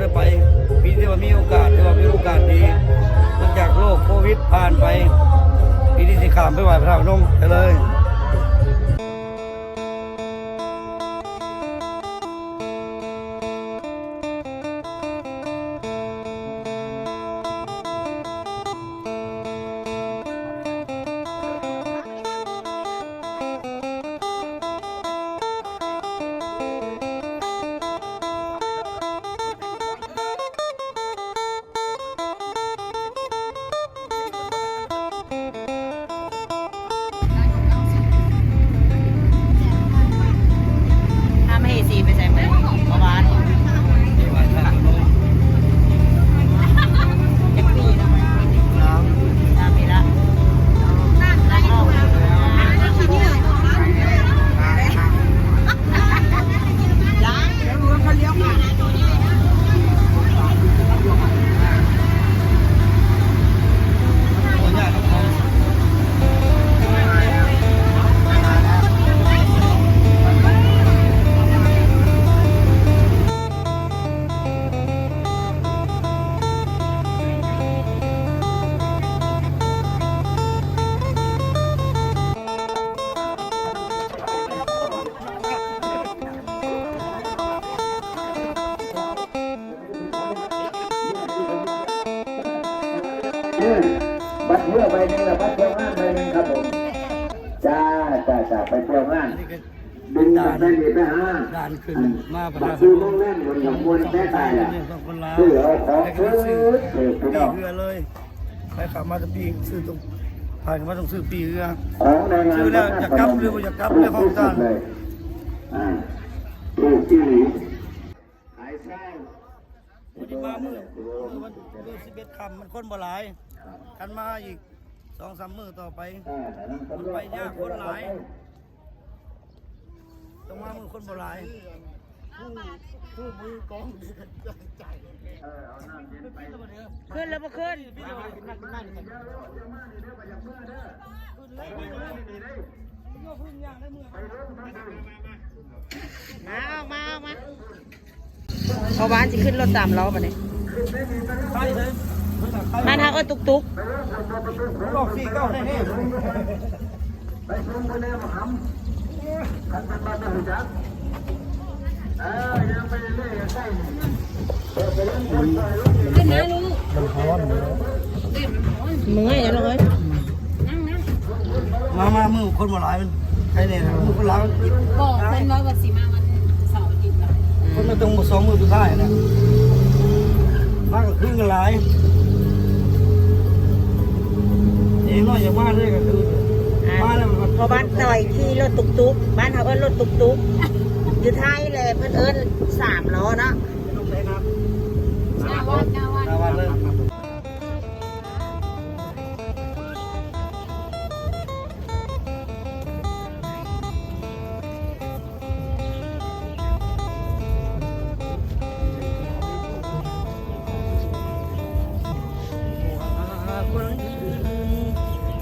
ໄດ້ໄປ ປີນີ້ວ່າມີໂອກາດ ຖືວ່າເປັນໂອກາດດີ ຫຼັງຈາກໂລກໂຄວິດຜ່ານໄປ ປີນີ້ຊິຂ້າມໄປໄຫວ້ພະທາດພະນົມໄປເລີຍ. ພາມະເຫສີໄປໃສມື້ນີ້? ເມື່ອວານນີ້ ຈັກປີແລ້ວ? ສາມ ສາມປີແລ້ວ. ເອີ ບັດເຮືອໃບໜຶ່ງ ແລະ ບັດທ່ຽວງານໃບໜຶ່ງ ຄັບຜົມ. ຈ້າ ຈ້າ ຈ້າ ໄປທ່ຽວງານ ບິນກັນໄປນີ້ໄປຫາ ອັນ ບັດຢູ່ໂຮງແຮມ ບົນກະມວນແທ້ຕາຍລະ ຊື້ເອົາຂອງຖືກໆ ພີ່ນ້ອງ. ໄປຂ້າມມາແຕ່ປີ ຊື້ຕ້ອງ ຜ່ານມາຕ້ອງຊື້ປີ້ເຮືອ ຊື້ແລ້ວຢາກກັບຫຼືບໍ່ຢາກກັບເລີຍຂອງທ່ານ. ອ່າ ຖືກອີ່ຫຼີ ຂາຍເຊົາ ບໍ່ໄດ້ມາມື້ ມື້ວັນ ມື້ສິບເອັດຄ່ຳ ມັນຄົນບໍ່ຫຼາຍ ຄັນມາອີກສອງສາມມື້ຕໍ່ໄປ ເອີ ໄປຍາກ ຄົນຫຼາຍ. ຕ້ອງມາມື້ຄົນບໍ່ຫຼາຍ. ຜູ້ ຜູ້ມືກອງນີ້ກໍໃຈ ຂຶ້ນແລ້ວບໍ່ຂຶ້ນ? ມາ ອອກມາ ອອກມາ. ເພາະວ່າຊິຂຶ້ນລົດສາມລໍ້ບັດນີ້ ບ້ານເຮົາເອີ້ນຕຸກຕຸກ. ຂຶ້ນນະລູກ ມັນຮ້ອນເນາະ ເມື່ອຍແລ້ວເອີຍ. ມາ ມາ ມື້ຄົນບໍ່ຫຼາຍ ມັນໃຄແນ່ນະ ມື້ຄົນຫຼາຍມັນ ບອກເພິ່ນວ່າ ວ່າຊິມາວັນເສົາອາທິດລະ ຄົນມາຕົງສອງມື້ສຸດທ້າຍນະ ມາກາງຄືນກໍຫຼາຍ ເດັກນ້ອຍຢາກມາເລີຍກາງຄືນ ອ່າ ມາແລ້ວມັນ ພໍ່ບ້ານຕ່ອຍຂີ່ລົດຕຸກຕຸກ ບ້ານເຮົາເອີ້ນລົດຕຸກຕຸກ ຢູ່ໄທແຫຼະ ເພິ່ນເອີ້ນສາມລໍ້ເນາະ. ໜ້າວັດ ໜ້າວັດ ໜ້າວັດເລີຍ.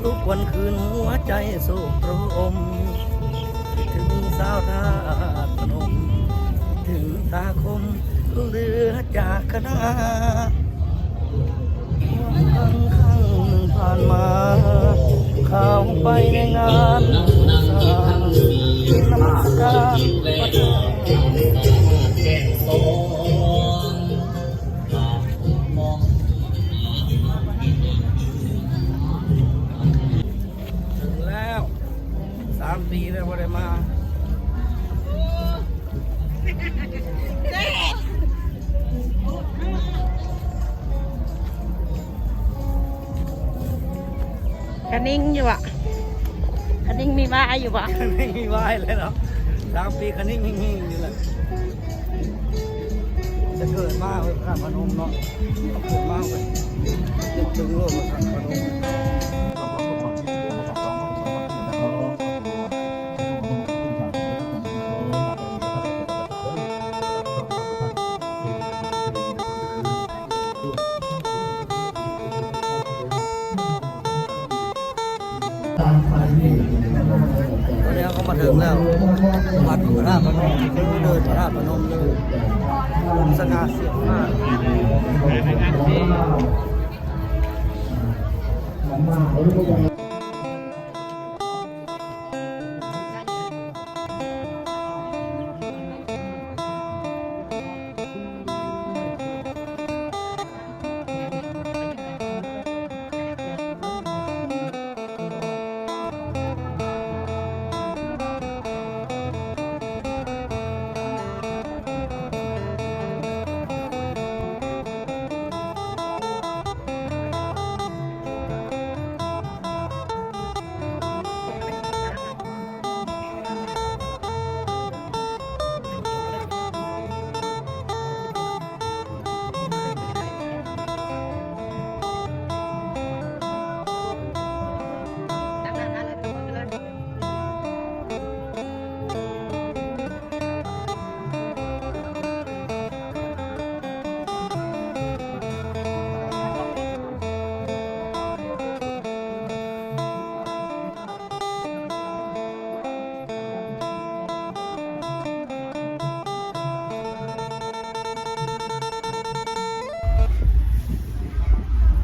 ທຸກວັນຄືນຫົວໃຈໂສກໂຕຣມ ຄິດເຖິງສາວທາດພະນົມ ຄິດເຖິງຕາຄົມເຫຼືອຈາກຄະນະ. ຄັ້ງໜຶ່ງຜ່ານມາ ເຂົ້າໄປໃນງານບຸນສ້າງນະມັດສະການພະທາດ. ເຖິງແລ້ວ ສາມປີແລ້ວບໍ່ໄດ້ມາ. ຄະນິງຢູ່ບໍ່? ຄະນິງມີວາຍຢູ່ບໍ່? ຄະນິງມີວາຍແລ້ວເນາະ ສາມປີຄະນິງຫິງໆຢູ່ແຫຼະ. ແຕ່ເກີດມາເວີ້ຍ ພະທາດພະນົມເນາະ ເກີດມາເວີ້ຍ ນຶກເຖິງໂລກພະທາດພະນົມ. ຕອນນີ້ເຮົາກໍມາເຖິງແລ້ວ ວັດພະທາດພະນົມ ເດີ່ນພະທາດພະນົມເລີຍ ອົງສະຫງ່າສຽງມາກ.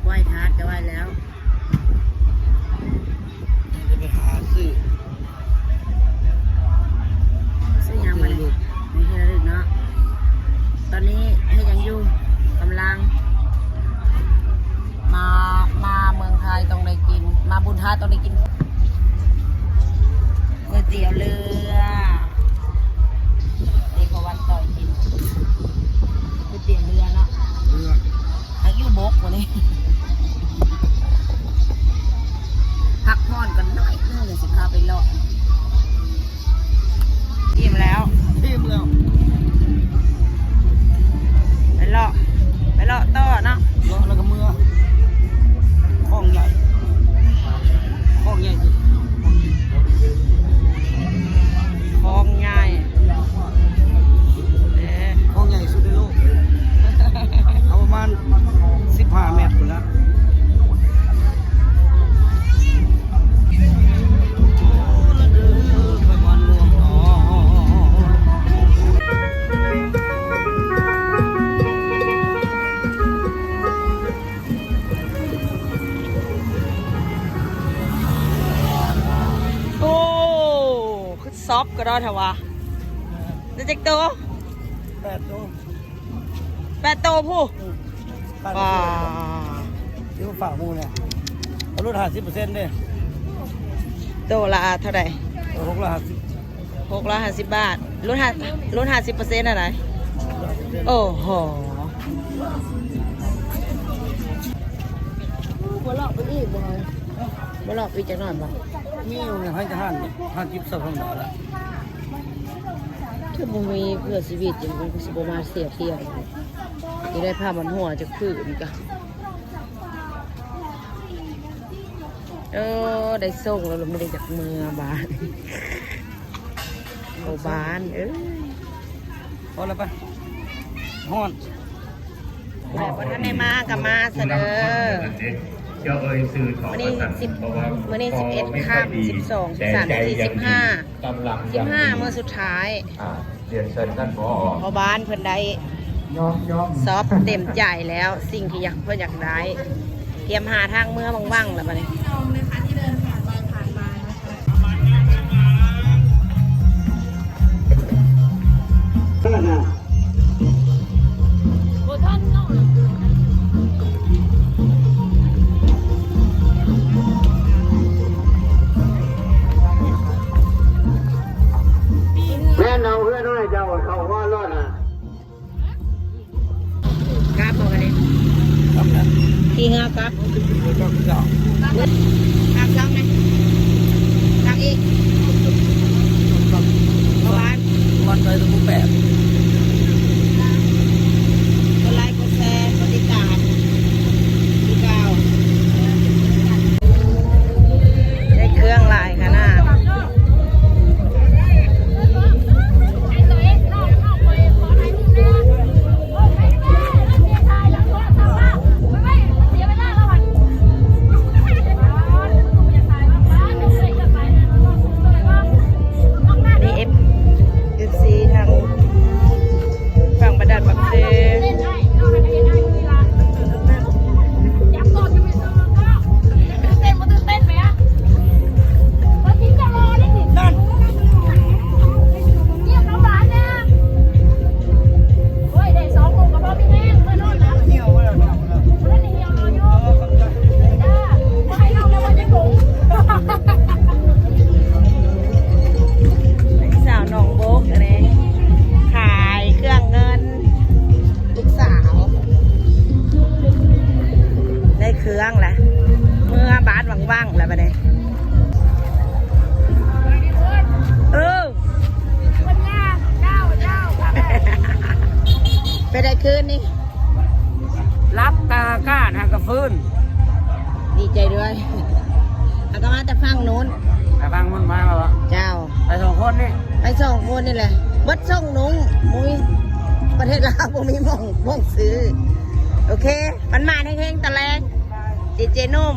ໄຫວ້ທາດກໍໄຫວ້ແລ້ວ ໄປຫາຊື້ ຊື້ຫຍັງບັດນີ້? ຂອງທີ່ລະລຶກເນາະ. ຕອນນີ້ເຮັດຫຍັງຢູ່? ກຳລັງ ມາ ມາເມືອງໄທຕ້ອງໄດ້ກິນ ມາບຸນທາດຕ້ອງໄດ້ກິນ ກ໋ວຍຕຽວເຮືອ ເດ ປະຫວັດຕໍ່ກິນກ໋ວຍຕຽວເຮືອເນາະ ເຮືອ ຫາກຢູ່ບົກກວ່ານີ້ ພັກຜ່ອນກ່ອນໜ້ອຍໜຶ່ງ ດຽວຊິພາໄປເລາະ. ອີ່ມແລ້ວ ອີ່ມແລ້ວ ໄປເລາະ ໄປເລາະຕໍ່ເນາະ ເລາະແລ້ວກໍເມືອ ຄອງໃຫຍ່ ຄອງໃຫຍ່ ຄອງໃຫຍ່ ເອີ ຄອງໃຫຍ່ສຸດໃນໂລກ ເອົາປະມານສິບຫ້າແມັດພຸ້ນລະ. ໂອ້ ຄືຊອບກະດອກແທ້ວະ ໄດ້ຈັກໂຕ? ແປດໂຕ. ແປດໂຕພຸ້ນ ອືມ ປາ ທີ່ວ່າຝາກໝູ່ນີ້ ເອົາລົດຫ້າສິບເປີເຊັນເດ້. ໂຕລະເທົ່າໃດ? ຫົກຮ້ອຍຫ້າສິບ ຫົກຮ້ອຍຫ້າສິບບາດ ລົດຫ້າ ລົດຫ້າສິບເປີເຊັນຫັ້ນໃດ. ໂອ້ໂຫ ບໍ່ເລາະໄປອີກບໍ່? ບໍ່ເລາະໄປອີກຈັກໜ້ອຍບໍ່? ມີຢູ່ໃນຮ້ານອາຫານ ຮ້ານຈິບເຊົາທຳມະດາລະ. ຄືບໍ່ມີເພື່ອຊີວິດ ຈັ່ງຊີ້ ຄືຊິບໍ່ມາເສຍທ່ຽວ ຊິໄດ້ພາມັນຫົວຈັກຄືນກະ ເອີ ໄດ້ສົ່ງແລ້ວ ລະບໍ່ໄດ້ຈັກເມືອບາດ ໂອບານເອີຍ ພໍແລ້ວປະ ຮ້ອນ. ແຕ່ບໍ່ທັນໄດ້ມາກໍມາຊະເດີ. ມື້ນີ້ສິບ ມື້ນີ້ສິບເອັດຄ່ຳ ສິບສອງ ສິບສາມ ສິບສີ່ ສິບຫ້າ ສິບຫ້າມື້ສຸດທ້າຍ ພໍ່ບ້ານເພິ່ນໄດ້ຊອບເຕັມໃຈແລ້ວ ສິ່ງທີ່ຢາກ ເພິ່ນຢາກໄດ້ ກຽມຫາທາງເມືອຫວັ່ງໆ ແລ້ວບາດນີ້. ບໍ່ທັນເນາະ ແມ່ນເອົາເຮືອນ້ອຍເຈົ້າເຂົ້າຮອດໂລດນະ. ກັບບໍ່ບັດນີ້? ກັບແລ້ວ ຂີ່ເຮືອກັບ ກັບແລ້ວ ກັບຊ້ຳນະ ກັບອີກ ກັບ ເພາະວ່າມັນໄປແປດ ກົດໄລ ກົດແຊ ກົດຕິດຕາມຄືເກົ່າ ໄດ້ເຄື່ອງຫຼາຍຂະໜາດ. ນີ້ ເອັຟ ເອັຟຊີ ທາງຝັ່ງບ້ານດາດປາກເຊ. ເອີ ເປັນໃດຄືນນີ້? ຫຼັບຕາການຫາກະຟື້ນ. ດີໃຈດ້ວຍ. ເຮົາກະມາແຕ່ຝັ່ງໂນ້ນ. ໄປຝັ່ງໂນ້ນມາແລ້ວເບາະ? ເຈົ້າ. ໄປສອງຄົນນີ້? ໄປສອງຄົນນີ້ແຫຼະ. ເບິດສົ່ງໜຸ່ງ. ບໍ່ມີ ປະເທດລາວບໍ່ມີໝ່ອງ ໝ່ອງຊື້. ໂອເຄ. ໝານໆ ເຮັງໆ ຕອນແລງ. ດີເຈໜຸ່ມ.